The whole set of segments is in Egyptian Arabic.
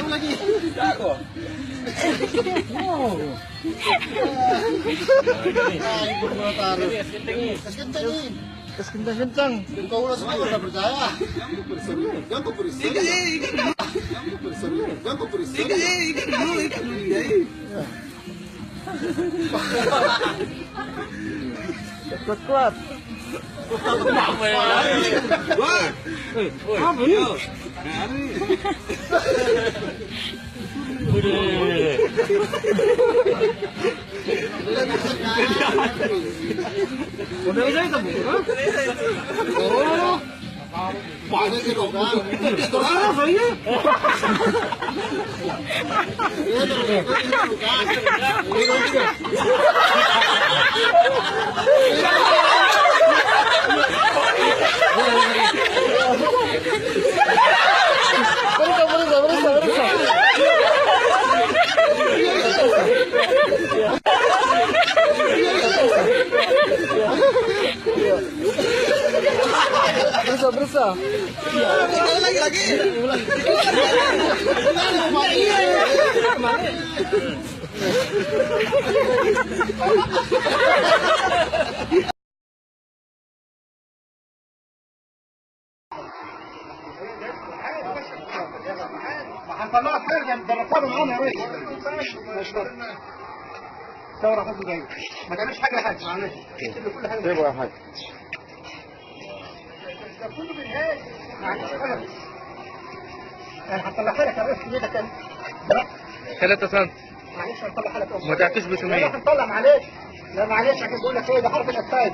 Lagi. Kencang-kencang. Kau ulas semua udah percaya. Kuat-kuat. Apa ini? Udah bisa itu bu? Oh, Bersa. Lagi. هنطلعك ترجع درسها معانا يا ريس. ثورة 5 دقايق. ما تعملش حاجة يا حاج، معلش. كل حاجة. سيبه يا حاج. ده كله بالهادي، معلش غلط. انا هطلعها لك يا ريس كميتك كام؟ 3 سم. معلش هنطلعها لك. ما تعطيش بسمية. لا هنطلع معلش. لا معلش عشان بقول لك ايه ده حرف الاسفلت.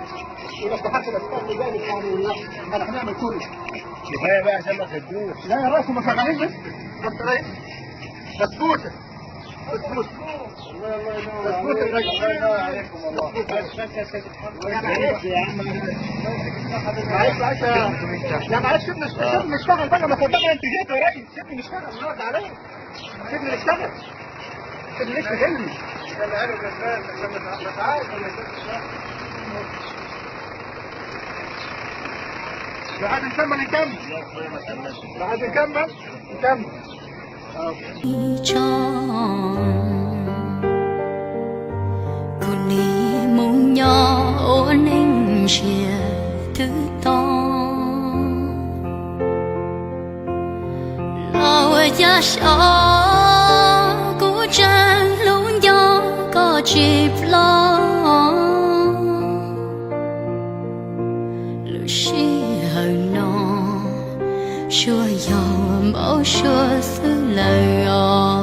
يبقى ده حرف الاسفلت لذلك يعني لا احنا هنعمل كله. كفاية بقى عشان ما تهدوش. لا يا ريس هم شغالين بس. بس يا ريس. بسكوتة. بسكوتة. بسكوتة يا ريس. الله ينور عليكم والله. معلش يا عم. معلش معلش لا معلش سيبني نشتغل بقى، ما صدقنا انت جيت يا ريس. سيبني نشتغل، الله عليك. سيبني نشتغل. سيبني نشتغل. بعد نكمل نكمل. بعد نكمل نكمل. 家小古镇龙有个吉普罗，路西河诺，说要某说死了哟。